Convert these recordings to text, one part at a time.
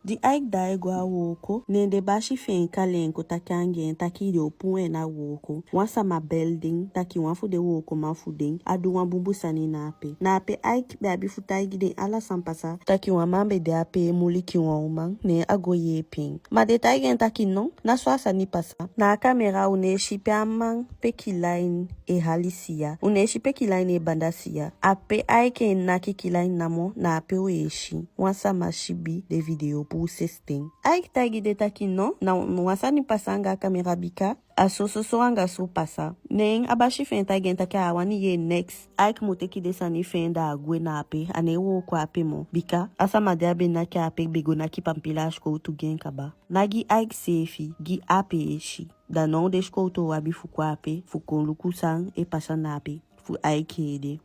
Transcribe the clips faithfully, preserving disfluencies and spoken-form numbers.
Di Aiki daai go a wooko, ne den basi fi en kai en kon taki anga en taki den o puu en na wooko. Wan sama beli den taki wan fu den wookoman fu den á du wan bunbun sani na ape. Na ape Aiki be abi fu taigi den ala san pasa, taki wan man be de ape e muliki wan uman, ne a go yeepi en. Ma den taigi en taki no, ná so a sani pasa. Na a kamera u ne e si pe a man pe Kilain e hali Siya. U ne e si pe Kilain e banda Siya. Ape Aiki e naki Kilain namo, na ape u e si wan sama sibi den video puu sensi ten. Aiki taigi den taki no, na wan sani pasa anga a kamera bika a so so so anga so pasa. Neen a basi fi en taigi en taki a á wani yee neks. Aiki mu teke den sani fi en da a gwe na ape, a ná e wooko ape moo. Bika a sama di a be naki ape be go naki pampila a sikowtu gi en kaba. Ná gi Aiki seefi, gi a peesi. Da now den sikowtu o abi fu kon ape, fu kon luku san e pasa na ape, fu Aiki ede.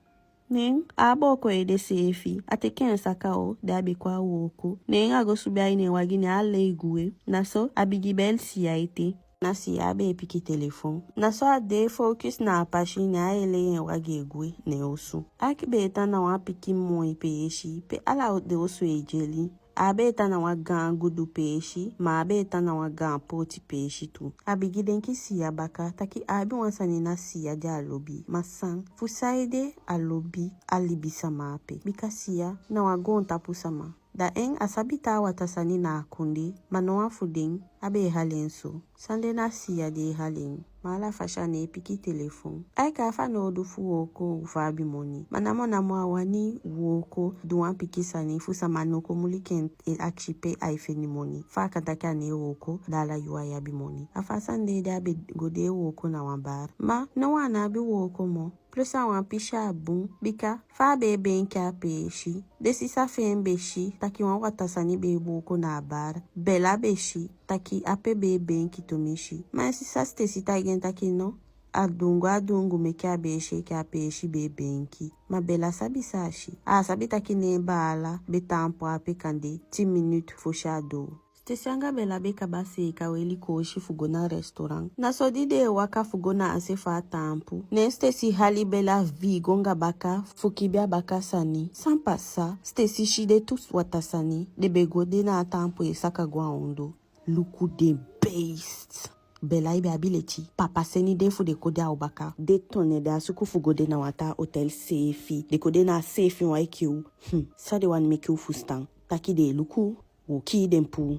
Neen a á booko ede seefi, a teke en saka o, da a be kon a wooko. Neen a go subi a ini en wagi, ne a lei gwe. Na so a bigin beli Siya ete. Na Siya be e piki telefon. Na so a de e focus na a pasi, ne a e lei en wagi e gwe neen osu. Aiki be e tan na wan pikin moi peesi, pe ala den osu e dyeli. A á be e tan na wan gaan gudu peesi, ma a á be e tan na wan gaan pooti peesi tu. A bigin denki Siya baka, taki a abi wan sani na Siya di a lobi. Ma san, fu saide a lobi a libisama ape? Bika Siya na wan goontapu sama. Da en a sabi taa wataa sani na a kondee, ma no wan fu den á be e hali en so. San de na Siya di e hali en. Ma ala fasi a ná e piki telefon. Aiki á abi fanowdu fu wooko fu abi moni. Ma namo namo a wani wooko du wan pikin sani fu sama ná o kon muliki en e akisi pe ai feni moni. Fa a kan taki a ná e wooko, da ala yuu ai abi moni. A fa a sani de ede a be go de e wooko na wan bar. Ma now a ná abi wooko moo. Plus a wan pisi a bun, bika fa a be e beenki a peesi, den sisa fi en be si taki wan wataa sani be e booko na a bar. Bela be si taki ape be e beenki tumisi. Ma en sisa Stesi taigi en taki no, a dungu a dungu meke a be e si enke a peesi be e beenki. Ma Bela sabi san a si. A á sabi taki neen baala be taampu ape kande tin miniti fosi a doo. Stesi anga Bela be kaba seeka weli koosi fu go na restaurant. Na so di den e waka fu go na a se fu a taampu, neen Stesi hali Bela vii go anga baka fu kibi a baka sani. San pasa? Stesi si den tu wataa sani, den be go de na a taampu e saka go a ondoo. Luku den beest. Bela, i be abi leti? Papa seni den fu den kon de a u baka. Den tone, den á suku fu go de na wan taa hotel seefi. Den kon de na a seefi wan enke u. Hmm. San den wani meke u fusutan? Taki den e luku u, wo kii den puu.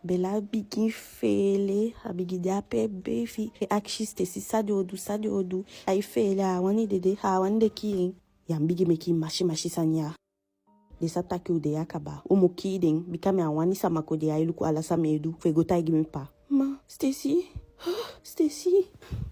Bela bigin feele, a bigin de ape e beefi, e akisi Stesi san den o du, san den o du. Ai feele, a á wani dede, a á wani den kii en. Ya mu bigin meke i masi masi sani ya. Den sabi taki u de ya kaba. U mu kii den, bika mi á wani sama kon de ya e luku ala san mi e du, fu e go taigi mi pa. Ma, Stesi, Stesi,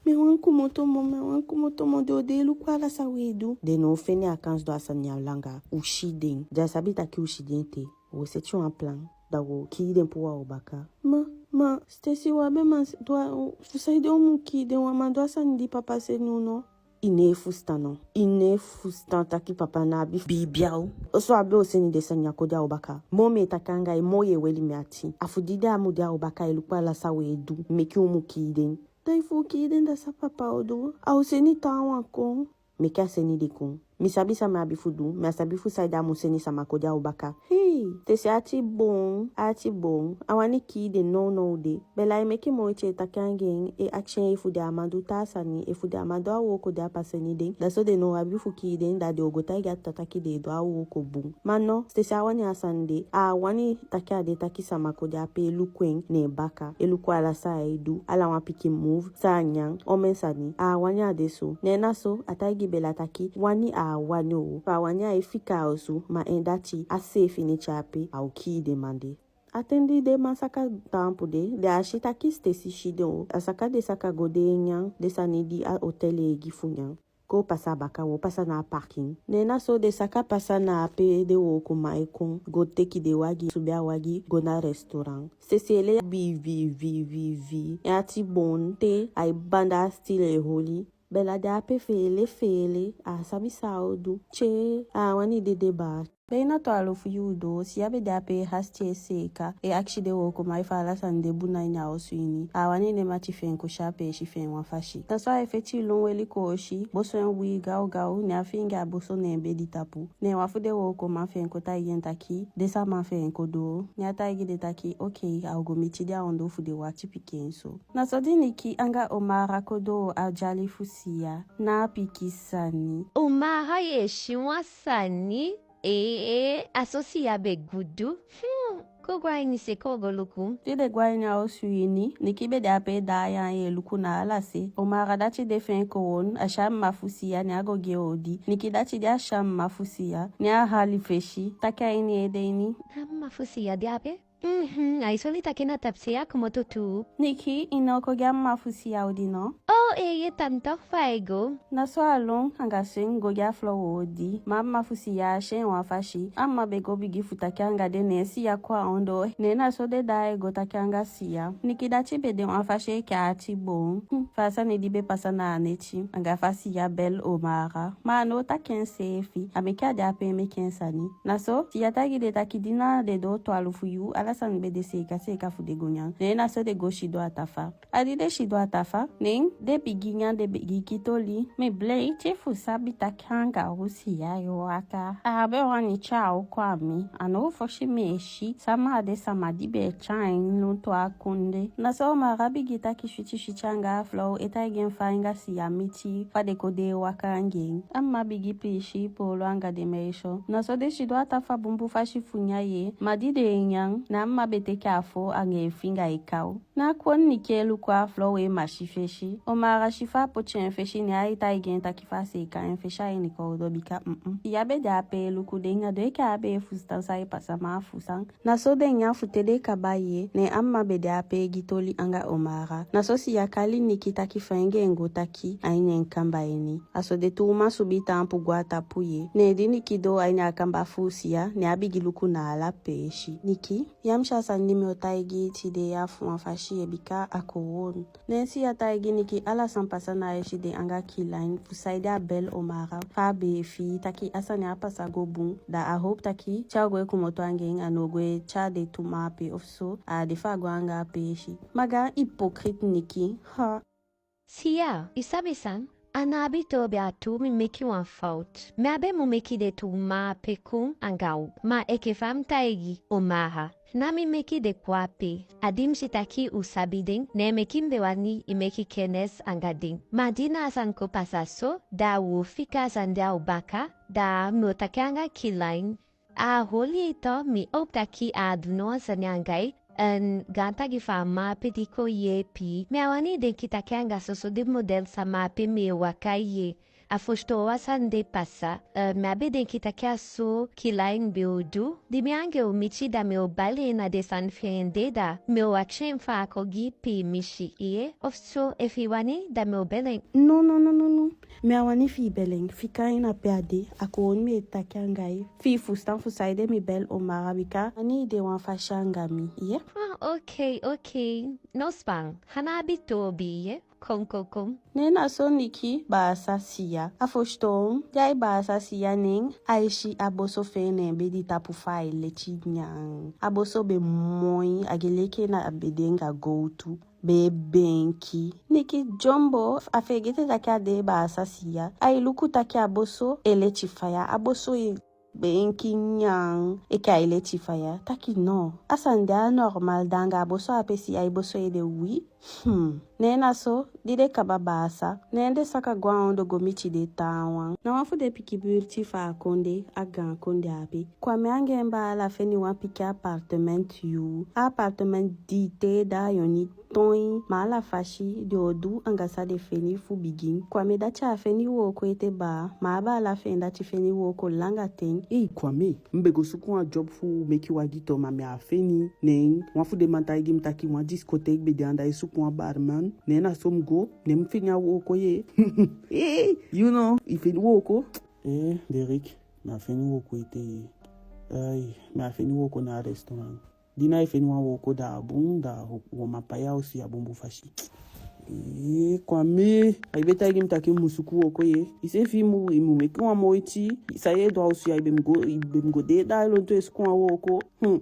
mi á wani komoto moo, mi á wani komoto moo, den o de e luku ala san u e du. Den ná o feni a kansi du a sani ya langa. U si den. Den á sabi taki u si den ete. Wo seti wan plan, da wo kii den puu a u baka. Ma, ma, Stesi, u á be man du a, fu saide u mu kii den? U á man du a sani di papa seni u no? I ná e fusutan no? I ná e fusutan taki papa ná abi biibi a u? Oso a be o seni den sani ya kon de a u baka. Moo mi e taki anga i, moo i e weli mi ati. A fu di den á mu de a u baka e luku ala san u e du, meke u mu kii den. Da efu u kii den, da san papa o du? A o seni taawan kon. Meke a seni den kon. Mi sabi san mi abi fu du, mi á sabi fu saide a mu seni sama kon de a u baka. Hei, Stesi ati boon, ati boon. A wani kii den nownow de. Bela e meke moiti e taki anga en, e akisi en efu den á man du taa sani, efu den á man du a wooko di a pa seni den. Da so den ná o abi fu kii den, da den o go taigi a tata taki den e du a wooko bun. Ma no, Stesi á wani a sani de, a á wani taki a de taki sama kon de ape e luku en ne en baka, e luku ala san ai du, ala wan pikin move, san a nyan, omen sani, a á wani a de so. Ne na so a taigi Bela taki, wani a á wani o, fa a wani ai fika a osu, ma en dati, a seefi neti ape, a o kii den man de. A ten di den man saka taampu de, den á si taki Stesi si den o, a saka den saka go de e nyan den sani di a hotel e gi fu nyan. Kon pasa a baka, wo pasa na a parking. Ne na so den saka pasa na ape den wookoman e kon, go teki den wagi, subi a wagi, go na restaurant. Stesi e lei vii, vii, vii, vii, vii. En ati boon te, ai banda, a still e holi. Bela de ape feele, feele, a á sabi san a o du. Tye, a á wani dede baa. Beina twalufu yuu doo, Siya be de ape e hasti e seeka, e akisi den wookoman efu ala sani de bun a ini a osu ini. A á wani ne mati fi en kon si a peesi fi en wan fasi. Na so ai feti lon weli koosi, boso en uwii gawgaw, ne a fiingi a boso ne en bedi tapu. Ne wan fu den wookoman fi en kon taigi en taki, den sama fi en kon doo. Ne a taigi den taki, okei, a o go miti den a ondoo fu den wakiti pikinso. Na so di Niki anga Omara kon doo a dyali fu Siya, na a pikin sani. Omara, yu e si wan sani? Ee, ee, a so Siya be gudu. Hmm, kon go a ini se, kon go luku. Di den go a ini a osu ini, Niki be de ape e daai ain e luku na ala se. Omara dati de fi en kowownu, a si a mma fu Siya, ne a go gi en odi. Niki dati di a si a mma fu Siya, ne a hali fesi, taki a ini en ede ini: A mma fu Siya de ape? Mhm, ai soi taki na tapu se a komoto tuu. Niki, i ná o kon gi a mma fu Siya odi no? Oo, eeye tanta, fa ai go? Na so a lon anga sen go gi a frow odi. Ma a mma fu Siya á si en wan fasi. A mma be go bigin fu taki anga den, ne Siya kon a ondoo. Ne na so den daai e go taki anga Siya. Niki dati be de wan fasi enke ati boon. Hmm, fu a sani di be pasa na a neti, anga fa Siya bel Omara. Ma a ná o taki enseefi, a meke a de ape e meke en sani. Na so Siya taigi den taki di na den doo twalufu yuu, ala sani be de seeka seeka fu den go nyan. Ne na so den go sidon a tafa. A di den sidon a tafa, ne den bigin nyan, den bigin gi toli. Mi bleiti fu sabi taki anga u Siya e waka. A á be wani tyai u kon a mi. A ná u fosi mi e si sama a den sama di be e tyai en lontu a kondee. Na so Omara bigin taki switi switi anga a frow, e taigi en fa en anga Siya miti, fa den kon de e waka anga en. A mma bigin piisii poolo anga den meisyo. Na so den sidon a tafa bunbun fasi fu nyan ye. Ma di den e nyan, na a mma be teke a foo anga en finga e kaw. Na kon Niki e luku a frow e masi fesi. Omara si fa a poti en fesi, ne ai taigi en taki fu a seeka en fesi a ini kowownu bika, mm-mm. Siya be de ape e luku den, a doo enke a á be e fusutan san e pasa, ma a fusutan. Na so den nyan fu te den kaba ye, ne a mma be de ape e gi toli anga Omara. Na so Siya kali Niki taki fu en anga en go taki a ini en kamba ini. A so den tu uman subi taampu go a tapu ye. Ne di Niki doo a ini a kamba fu Siya, ne a bigin luku na ala peesi. Niki, ya mu si a sani di mi o taigi i tide ya fu wan fasi ye, bika a kowownu. Ne Siya taigi Niki ala san pasa na eside anga Kilain, fu saide a bel Omara, fa a be e fii, taki a sani á pasa go bun, da a howpu taki te a o go e komoto anga en, a ná o go e tyai den tu man ape, ofuso a de fu a go anga a peesi. Ma ga hypocrite Niki, ha. Siya, i sabi san? A ná abi toobi a tuu mi meke wan fowtu. Mi á be mu meke den tu man ape kon anga u. Ma enke fa mi taigi Omara, ná mi meke den kon ape. A di mi si taki u sabi den, ne meke mi be wani i meke kenesi anga den. Ma di na a sani kon pasa so, da u o fika a sani de a u baka, da mi o taki anga Kilain. A holi i tu, mi howpu taki a á du no wan sani anga i. En gaantangi fu a man ape di kon yeepi i. Mi á wani denki taki anga soso den model sama ape mi e waka ye. A fosi tuu wan sani de pasa. Eh, mi á be denki taki a so Kilain be o du. Di mi anga en o miti, da mi o bali en na den sani fi en de, da mi o akisi en fu a kon gi i piimisi ye. Ofuso efi i wani, da mi o bel en. No, no, no, no, no. Mi á wani fi i bel en. Fika en na pe a de. A kowownu mi e taki anga i. Fi i fusutan fu saide mi bel Omara, bika a á de wan fasi anga mi, ye? Ah, okei, okei. No span. A ná abi toobi, ye? Kon, kon, kon. Ne na so Niki baasa Siya. A fosi tuu, di ai baasa Siya, ne ai si a boso fi en ne en bedi tapu fa ai leti nyan. A boso be moi, a gei enke na a be de anga gowtu. Be beenki. Niki dyombo, a feegete taki a de e baasa Siya. Ai luku taki a boso e leti faya. A boso e beenki nyan enke ai leti faya. Taki no. A sani de á normal, da anga a boso ape Siya e boso ede, wi. Hmm. Ne na so, di den kaba baasa, ne den saka go a ondoo go miti den taawan. Na wan fu den pikin bulti fu a kondee, a gaan kondee ape. Kwame anga en baala feni wan pikin appartement yuu. A appartement di te da a yonku toin, ma ala fasi den o du anga san den feni fu bigin. Kwame dati á feni wooko ete baa, ma a baala fi en dati feni wooko langa ten. Ei, Kwame, mi be go suku wan job fu meki wagi to, ma mi á feni. Ne wan fu den man taigi mi taki wan discothèque be de anda e suku wan barman. Ne na so mi go, ne mi feni a wooko ye. Ei, you know, i feni wooko? Eh, Derek, mi á feni wooko ete ye. Ai, mi á feni wooko na a restaurant. Di na i feni wan wooko da a bun, da wo man pai a osu ya bunbun fasi. Ee, Kwame, a i be taigi mi taki mi mu suku wooko ye. Iseefi i mu, i mu meke wan moiti. San ye du a osu ya, i be mu go, i be mu go de daai lontu e suku wan wooko. Hmm.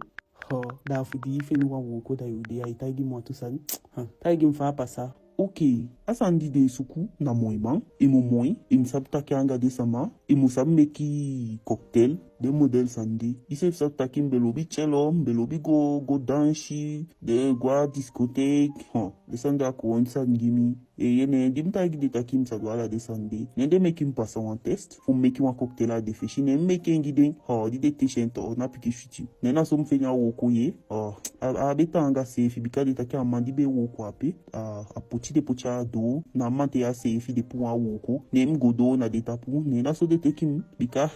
Ho, da fu di i feni wan wooko da yu de ya, i taigi mi wantu sani. Ha, taigi mi fa a pasa. Oke, a sani di den e suku na moiman. I mu moi, i mu sabi taki anga den sama, i mu sabi meki cocktail, den model sani de. Iseefi sabi taki mi be lobi tyelo, mi be lobi go, go dansi, den go a discothèque. Ho, den sani de a kowownu sani gi mi. Eeye, ne di mi taigi den taki mi sa du ala den sani de, ne den meki mi pasa wan test fu mi meki wan cocktail a den fesi, ne mi meki en gi den. Ho, di den tesi en, toh na pikin switi. Ne na so mi feni a wooko ye. A, a, a be taanga seefi, bika den taki a man di be e wooko ape, a, a poti den poti a doo, na a mamanten ya seefi den puu wan wooko. Ne mi go doo na den tapu, ne na so den teki mi, bika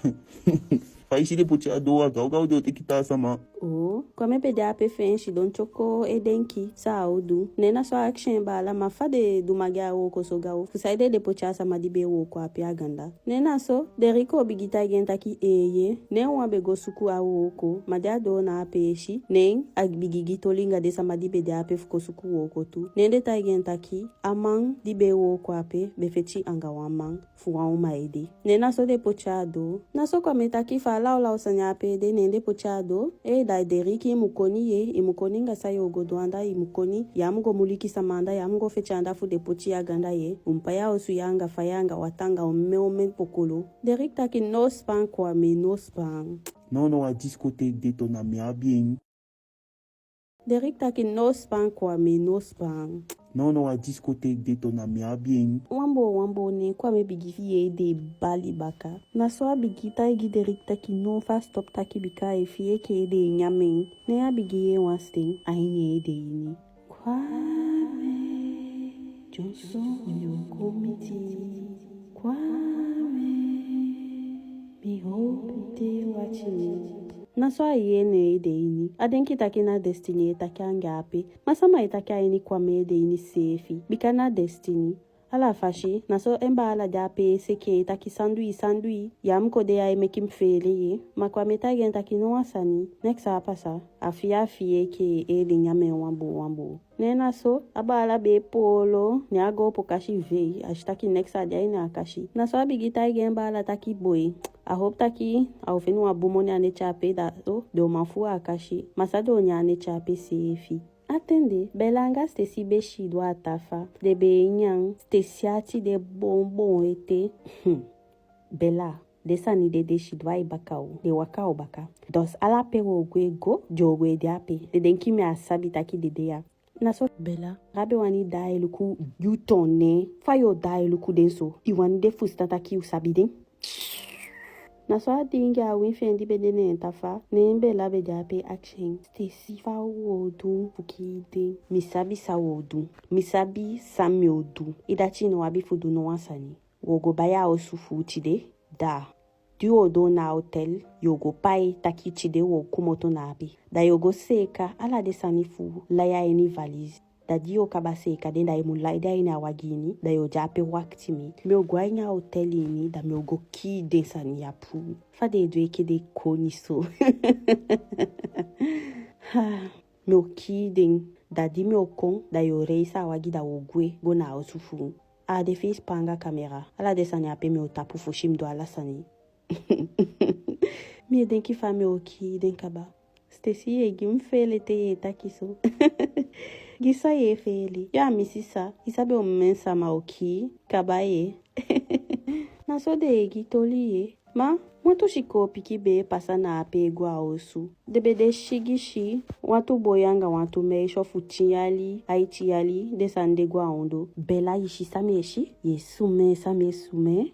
fa i si den poti a doo, a gawgaw den o teki taa sama. Oo, Kwame be de ape fi en sidon tyoko e denki san a o du. Ne na so a akisi en baala, ma fa den du man gi a wooko so gaw? Fu saide den poti a sama di be e wooko ape a ganda? Ne na so Derrick o bigin taigi en taki eeye, ne wan be go suku a wooko, ma di a doo na a peesi, ne a bigin gi toli anga den sama di be de ape fu kon suku wooko tu. Ne den taigi en taki a man di be e wooko ape be feti anga wan man fu wan uman ede. Ne na so den poti a doo. Na so Kwame taki fa a lawlaw sani ape de, ne den poti a doo. Ee, da Derrick, i mu koni ye, i mu koni anga san yo go du anda, i mu koni. Ya mu go muliki sama anda, ya mu go feti anda fu den poti i a ganda ye. U mu pai a osu ya anga faya anga wataa anga omen omen pokolo. Derrick taki no span, Kwame, no span. No, no, a discothèque de toh, na mi abi en. Derrick taki no span, Kwame, no span. No, no, a discothèque de toh, na mi abi en. Wanboo wanboo ne Kwame bigin fii en ede e bali baka. Na so a bigin taigi Derrick taki no, fu a stop taki, bika a e fii enke ede e nyan en. Ne a bigin yee wan sten a ini en ede ini. Kwame, dyonson mi o kon miti. Kwame, mi howpu de e wakiti mi. Na so a yee en ede ini. A denki taki na Destiny e taki anga en ape. Ma sama e taki a ini Kwame ede ini seefi? Bika na Destiny. Ala fasi, na so en baala de ape e seke en taki san du i, san du i. Ya mu kon de ya e meki mi feele ye. Ma Kwame taigi en taki no wan sani, neks á pasa. A fii a fii enke ede e nyan en wanboo wanboo. Ne na so a baala be e poolo, ne a go opo kasi vei, a si taki neks á de a ini a kasi. Na so a bigin taigi en baala taki boi, a howpu taki a o feni wan bun moni a neti ape, da so den o man fuu a kasi. Ma san den o nyan a neti ape seefi? A ten de, Bella anga Stacy be sidon a tafaa, den be e nyan. Stacy ati de boonboon ete. Hmm. Bella, den sani de, den sidon a i baka o, den waka a u baka. Dus ala pe wo gwe go, den o gwe de ape. Den denki mi á sabi taki den de ya. Na so Bella, a be wani daai luku yu tonne. Fa yo daai luku den so? I wani den fusutan taki u sabi den? Na so a diingi a win fi en di be de ne en tafaa, ne Bella be de ape e akisi en: Stacy, fa wo du fu kii den? Mi sabi san wo du. Mi sabi san mi o du. I dati no abi fu du no wan sani. Wo go bai a osu fu u tide, da di wo doo na a hotel, yo go pai taki tide wo komoto na ape. Da yo go seeka ala den sani fu u, lai a ini valise. Da di yo kaba seeka den, da i mu lai den a ini a wagi ini, da yo de ape wakiti mi. Mi o go a ini a hotel ini, da mi o go kii den sani ya puu. Fa den e du enke den koni so. Ha, mi o kii den. Da di mi o kon, da yo reisi a wagi, da wo gwe go na a osu fu u. A de fi i span anga kamera. Ala den sani ape mi o tapu fosi mi du ala sani. Mi e denki fa mi o kii den kaba. Stacy, ye gi mi feele te ye taki so. Gi san ye feele? Yo, a mi sisa. I sabi omen sama o kii kaba ye. Na so den e gi toli ye. Ma wantu sikoo pikin be e pasa na ape e go a osu. Den be de sigisi, wantu boi anga wantu meisyo fu tin yali, aiti yali, den sani de go a ondoo. Bella, i si san mi e si? Ye sumee san mi e sumee.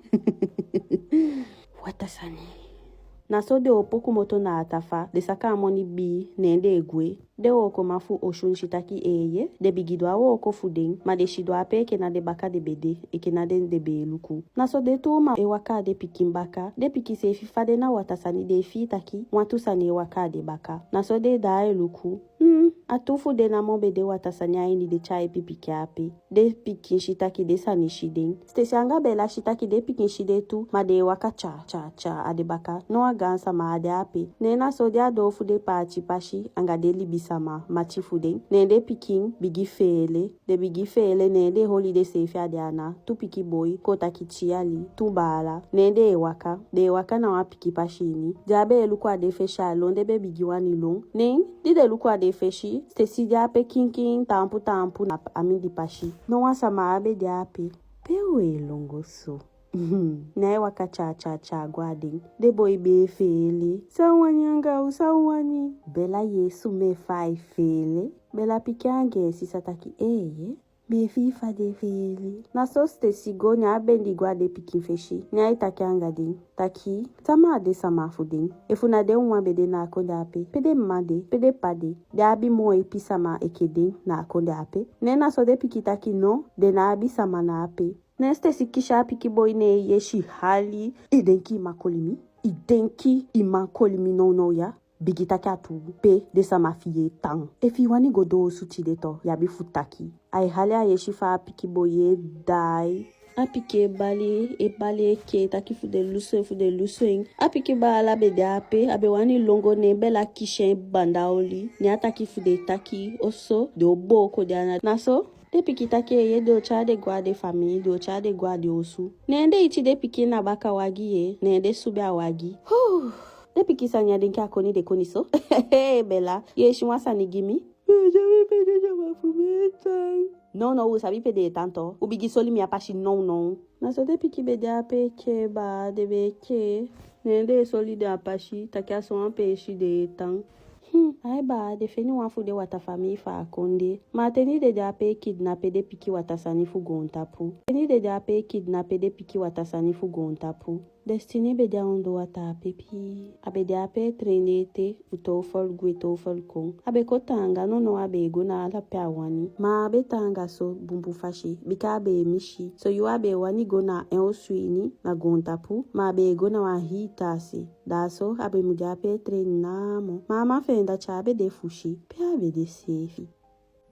Wata sani. Na so den opo komoto na a tafaa, den saka a moni bii, ne den e gwe. Den wookoman fu Osun si taki eeye, den bigin du a wooko fu den, ma den sidon ape enke na den baka den be de, enke na den den be e luku. Na so den tu uman e waka a den pikin baka, den pikin seefi, fa den na wata sani, den e fii taki wantu sani e waka a den baka. Na so den daai e luku. Hmm, a tu fu den namo be de wata sani a ini den tyaipi pikin ape. Den pikin si taki den sani si den. Stacy anga Bella si taki den pikin si den tu, ma den e waka tya, tya, tya a den baka. No wan gaan sama á de ape. Ne na so den a doo fu den paati pasi anga den libi sama mati fu den. Ne den pikin bigin feele, den bigin feele, ne den holi denseefi a den ana, tu pikin boi, kon taki tu yali, tu baala. Ne den e waka, den e waka na wan pikin pasi ini. Di a be e luku a den fesi, a lon den be bigin wani lon. Ne di den luku a den fesi, Stacy de ape kinkin, taampu taampu na a mindii pasi. Ná wan sama á be de ape. Pe u e lon go so? Ne ai waka tya tya tya go a den. Den boi be e feele. San u wani anga u, san u wani? Bella, yu e sumee fa ai feele. Bella piki anga en sisa taki: Eeye, mi e fii fa den e feele. Na so Stacy go, ne a bendi go a den pikin fesi. Ne ai taki anga den taki: Sama a den sama fu den? Efu na den wawan be de na a kondee ape, pe den mma de, pe den ppa de? Den abi moo ipi sama enke den na a kondee ape? Ne na so den pikin taki: No, den ná abi sama na ape. Ne Stacy kisi a pikin boi, ne en yesi hali. I denki i man koli mi? I denki i man koli mi nownow ya? Bigin taki a tuu, pe den sama fi yu e tan. Efi i wani go doo osu tide tu, yu abi fu taki. Ai hali a yesi fu a pikin boi e daai. A pikin e bali, e bali enke taki fu den lusu en, fu den lusu en. A pikin baala be de ape, a be wani lon go, ne Bella kisi en banda oli. Ne a taki fu den taki oso, den o booko den ana. Na so den pikin taki: Eeye, den o tyai den go a den famii, den o tyai den go a den osu. Ne den iti den pikin na baka wagi ye, ne den subi a wagi. Huu! Den pikin sani ya, denki a koni den koni so? Bella, yu e si wan sani gi mi? Mi á sabi pe den sama fu mi e tan. Nownow u sabi pe den e tan tu. U bigin soli mi a pasi nownow. Na so den pikin be de ape e kee baa, den be e kee. Ne den e soli den a pasi, taki a sowan peesi den e tan. Hmm, ai baa, den feni wan fu den wata famii fu a kondee. Ma a ten di den de ape e kidnape den pikin wata sani fu goontapu. Ten di den de ape e kidnape den pikin wata sani fu goontapu. Destiny be de a ondoo wata ape pii. A be de ape e traîner ete, u towfel gwe towfel kon. A be kon taanga, nownow a be e go na ala pe a wani. Ma a á be taanga so bunbun fasi, bika a be e misi. Son yuu a be e wani go na en osu ini, na goontapu, ma a be e go na wan hii taa se. Da so a be mu de ape e traîner namo. Ma a man fi en dati á be de fu si pe a be de seefi.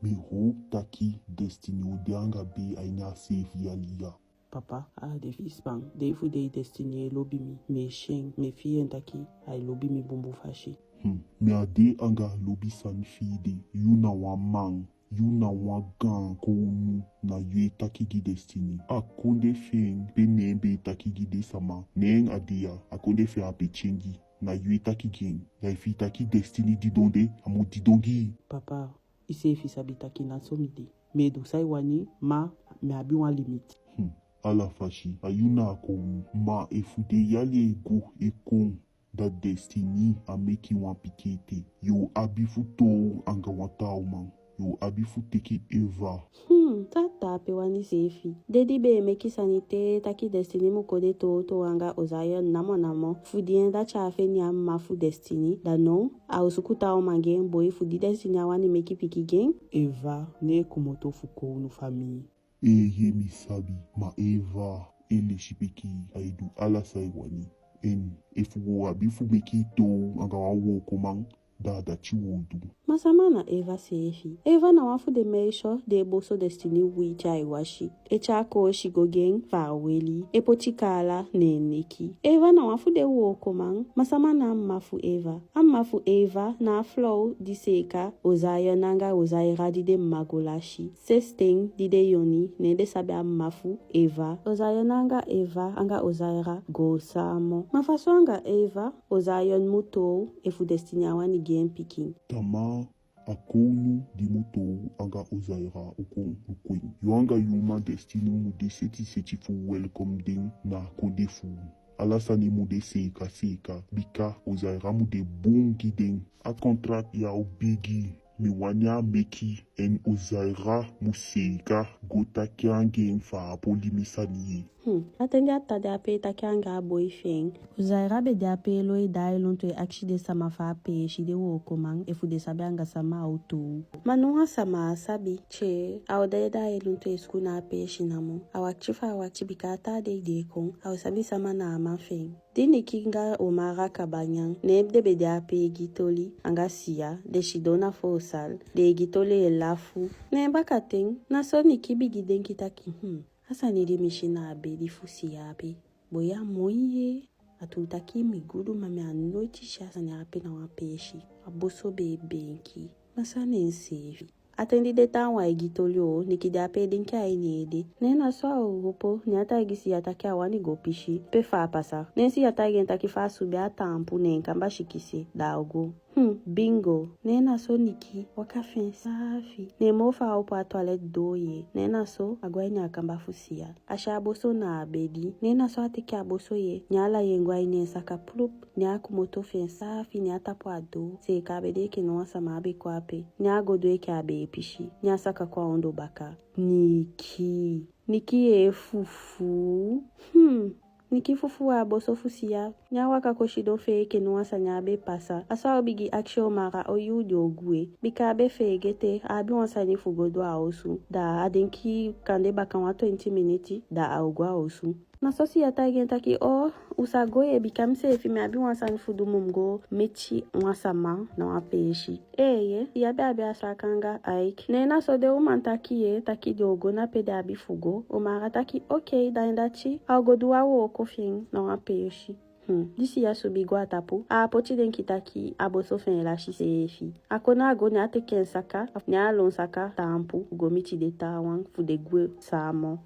Mi hoop taki Destiny o de anga bee a ini a seefi yali ya. Papa, a á de fi i span. Dei fu dei Destiny e lobi mi. Mi e si en, mi e fii en taki ai lobi mi bunbun fasi. Hmm. Mi á de anga lobi sani fi i de. Yu na wan man, yu na wan gaan kownu, na yu e taki gi Destiny. A kondee fi en, pe neen be e taki gi den sama, neen a de ya. A kondee fi en ape tyengi, na yu e taki gi en. Da efi i taki Destiny didon de, a mu didon gi i. Papa, iseefi sabi taki na so mi de. Mi e du san i wani, ma mi abi wan limiti. Hmm. Ala fasi, a yu na a kownu. Ma efu den yali e go e kon, da Destiny á meke wan pikin ete, yo abi fu toow anga wan taa uman. Yo abi fu teke Eva. Hmm, san a taa pe wani seefi? Den di be e meke sani te taki Destiny mu kon de towtow anga Ozion namo namo, fu di en dati á feni a mma fu Destiny, da now a o suku taa uman gi en boi fu di Destiny á wani meke pikin gi en. Eva, neen komoto fu kownu famii. Eeye, mi sabi, ma Eva e lesipeki i, ai du ala san i wani. En efu wo abi fu meke i toow anga wan wookoman, da a dati wo du. Ma sama na Eva seefi? Eva na wan fu den meisyo di e boso Destiny uwii te ai wasi, e tyai koosi go gi en fu a weli, e poti kaala ne en neki. Eva na wan fu den wookoman. Ma sama na a mma fu Eva? A mma fu Eva na a flow di seeka Ozion anga Ozaira di den mma go lasi. Sensi ten di den yonku, ne den sabi a mma fu Eva. Ozion anga Eva anga Ozaira go saamo. Ma fa so anga Eva Ozion mu toow efu Destiny á wani gi en pikin? Tamaa, a kownu di mu toow anga Ozaira o kon luku en. Yu anga yu uman Destiny mu de seti seti fu welkom den na a kondee fu u. Ala sani mu de seeka seeka, bika Ozaira mu de bun gi den. A kontrakt ya o bigi. Mi wani a meke, en Ozaira mu seeka go taki anga en fu a á poli mi sani ye. Hmm, a ten di a tata de ape e taki anga a boi fi en, Ozaira be de ape e lon e daai lontu e akisi den sama fu a peesi, den wookoman, efu den sabi anga sama a o toow. Ma ná wan sama á sabi. Tye, a o de e daai lontu e suku na a peesi namo. A wakiti fu a wakiti, bika a taa dei di e kon, a o sabi sama na a man fi en. Di Niki anga Omara kaba nyan, ne den be de ape e gi toli anga Siya, den sidon na foo sali, den e gi toli e lafu. Ne bakaten, na so Niki bigin denki taki: Hmm, a sani di mi si na a bedi fu Siya ape. Boi, a moi ye. A tuu taki mi gudu, ma mi á noiti si a sani ape na wan peesi. A boso be e beenki. Na so a nen seefi. A ten di den taawan e gi toli o, Niki de ape e denki a ini en ede. Ne na so a opo, ne a taigi Siya taki a wani go pisi, pe fa a pasa. Ne Siya taigi en taki fa a subi a taampu, ne en kamba sikise, da a o go. Hmm, bingo. Ne na so Niki waka fi en saafi. Ne moo fa a opo a toilet doo ye, ne na so a go a ini a kamba fu Siya. A si a boso na a bedi. Ne na so a teke a boso ye, ne a lai en go a ini en saka plup. Ne a komoto fi en saafi, ne a tapu a doo. Seeka a bedi enke no wan sama á be kon ape. Ne a go du enke a be e pisi. Ne a saka kon a ondoo baka. Niki. Niki e fufuu. Hmm. Niki fufuu a boso fu Siya. Ne a waka kon sidon fi en enke no wan sani á be pasa. A so a o bigin akisi Omara on yuu den o gwe. Bika a be feegete, a abi wan sani fu go du a osu. Da a denki kande baka wan twenti miniti, da a o go a osu. Na so Siya taigi en taki, oo, u sa go ye, bika miseefi mi abi wan sani fu du, mi mu go miti wan sama na wan peesi. Eeye, Siya be abi a saka anga Aiki. Ne na so den uman taki ye, taki den o go na pe den abi fu go. Omara taki, okei, da en dati, a o go du wan wooko fi en na wan peesi. Hmm, di Siya subi go a tapu, a á poti denki taki a boso fi en lasi seefi. A kon a go, ne a teke en saka, ne a lon saka taampu, go miti den taawan fu den gwe saamon.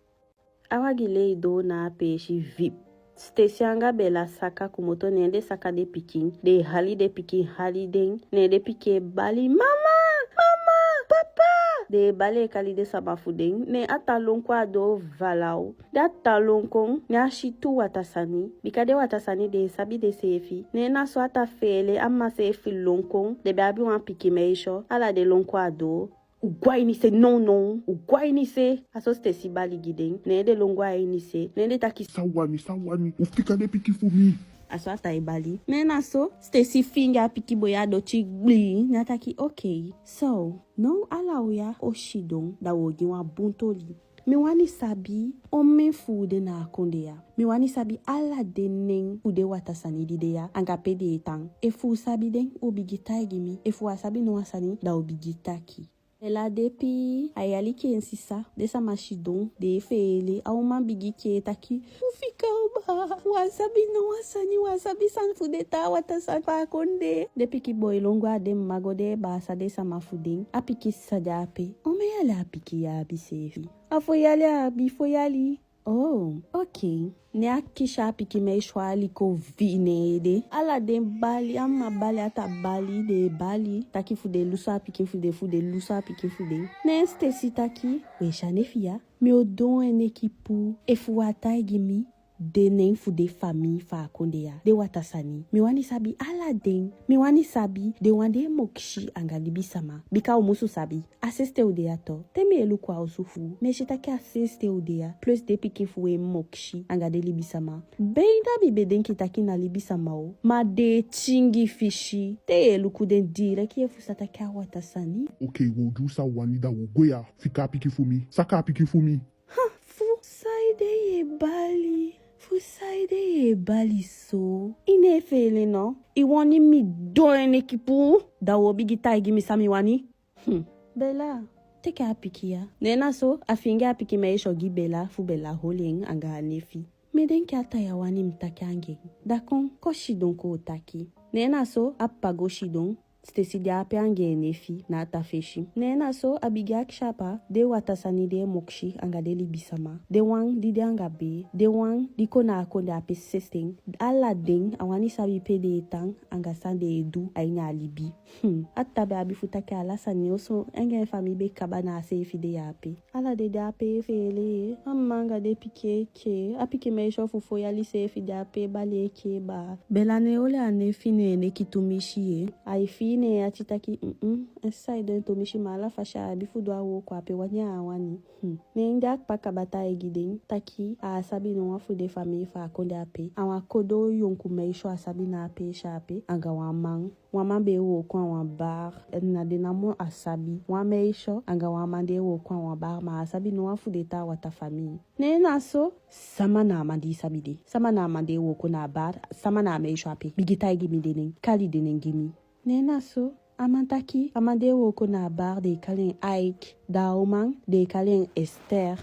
A wagi lei doo na a peesi vip. Stacy anga Bella saka komoto, ne den saka den pikin. Den e hali den pikin, hali den. Ne den pikin e bali, mama, mama, papa. Den e bali e kali den sama fu den. Ne a tan lon kon a doo valaw. Di a tan lon kon, ne a si tu watasani. Bika den watasani den e sabi denseefi. Ne na so a tan feele, a mma seefi lon kon. Den be abi wan pikin meisyo. Ala den lon kon a doo. U go a ini se nownow, u go a ini se. A so Stacy bali gi den. Ne den lon go a ini se. Ne den taki, san u wani, san u wani, u fika den pikin fu mi. A so a tan e bali. Ne na so Stacy fiingi a pikin boi a doti gbii. Ne a taki, okei. So, now ala u ya o sidon, da u o gi wan bun toli. Mi wani sabi omen fu u de na a kondee ya. Mi wani sabi ala den nen fu den watasani di de ya, anga pe den e tan. Efu u sabi den, u bigin taigi mi. Efu u á sabi no wan sani, da u bigin taki. Bella de pii, ai aliki en sisa. Den sama sidon, den e feele. A uman bigin kee taki, u fika u baa. U á sabi no wan sani, u á sabi san fu den taa watasani fu a kondee. Den pikin boi lon go a den mma go den e baasa den sama fu den. A pikin sisa de ape. Omen yali a pikin ya abi seefi? A fo yali a abi, fo yali. Oh, okei. Ne a kisi a pikin meisyo a liko fii ne en ede. Ala den bali, a mma bali, a tan bali, den e bali. Taki fu den lusu a pikin fu den, fu den lusu a pikin fu den. Ne Stacy taki, we si a nefi ya. Mi o don en neki puu, efu u á taigi mi den nen fu den famii fu a kondee ya, den watasani. Mi wani sabi ala den. Mi wani sabi den wan di e mokisi anga libisama. Bika u musu sabi. A sensi ten u de ya to. Te mi e luku a osu fu u, mi e si taki a sensi ten u de ya, plus den pikin fu u e mokisi anga den libisama. Benda mi be denki taki na libisama o, ma den e tingi fisi. Te yu e luku den direki yu e fusutan taki a watasani. Okei, wo du san u wani, da wo gwe ya. Fika a pikin fu mi. Saka a pikin fu mi. Ha, fu saide yu e bali? Fu saide yu e bali so? I ne e feele no? I wani mi don en neki puu? Da wo bigin taigi mi san mi wani. Hmm. Bella, teke a pikin ya. Ne na so a fiingi a pikin meisyo gi Bella fu Bella holi en anga a nefi. Mi denki a tan ya wani mi taki anga en. Da kon, kon sidon kon u taki. Ne na so a papa go sidon. Stacy de ape anga en nefi na a tafesi. Ne na so a bigin akisi a papa den watasani di e mokisi anga den libisama. Den wan di de anga bee, den wan di kon na a kondee ape sensi ten. Ala den, a wani sabi pe den e tan anga san den e du a ini a libi. Hmm. A tata be abi fu taki ala sani, oso en anga en famii be kaba na a seefi dei ape. Ala den de ape e feele. A mma anga den pikin e kee. A pikin meisyo fu fo yali seefi de ape e bali e kee baa. Bella ne e holi a nefi ne en neki tumisi ye. Ai fii ne en ati taki, mm-mm, en sisa e du en tumisi, ma ala fasi a abi fu du a wooko ape, wani a á wani. Hmm. Ne di a papa kaba taigi den taki a á sabi no wan fu den famii fu a kondee ape. A wan kodo yonku meisyo a sabi na a peesi ape anga wan man. Wan man be e wooko a wan bar, na den namo a sabi. Wan meisyo anga wan man di e wooko a wan bar, ma a á sabi no wan fu den taa wataa famii. Ne na so, sama na a man di i sabi de? Sama na a man di e wooko na a bar? Sama na a meisyo ape? Bigin taigi mi den nen, kali den nen gi mi. Ne na so a man taki, a man di e wooko na a bar den e kali en Ike, da a uman den e kali en Esther.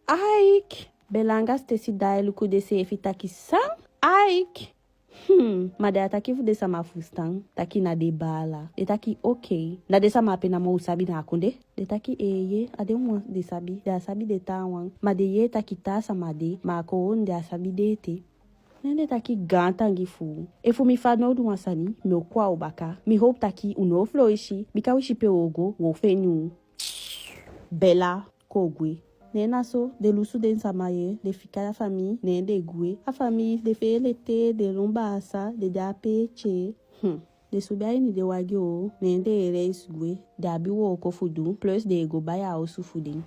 Ike! Bella anga Stacy daai luku denseefi taki san? Ike! Hmm, ma den á taki fu den sama fusutan taki na den baala. Den taki: "Okei, na den sama ape namo u sabi na a kondee?" Den taki: "Eeye, a den wawan den sabi, den á sabi den taawan. Ma den yee taki taa sama de, ma a kowownu den á sabi den ete." Ne den taki: "Gaantangi fu u. Efu mi fanowdu wan sani, mi o kon a u baka. Mi howpu taki u ná o foloisi, bika u si pe u o go, u o feni u." Bella, kon u gwe. Ne na so den lusu den sama ye, den fika a famii, ne den gwe. A famii, den feele te, den lon baasa, den de ape tye. Hmm. Den subi a ini den wagi o, ne den e reisi gwe. Den abi wooko fu du, plus den e go bai a osu fu den.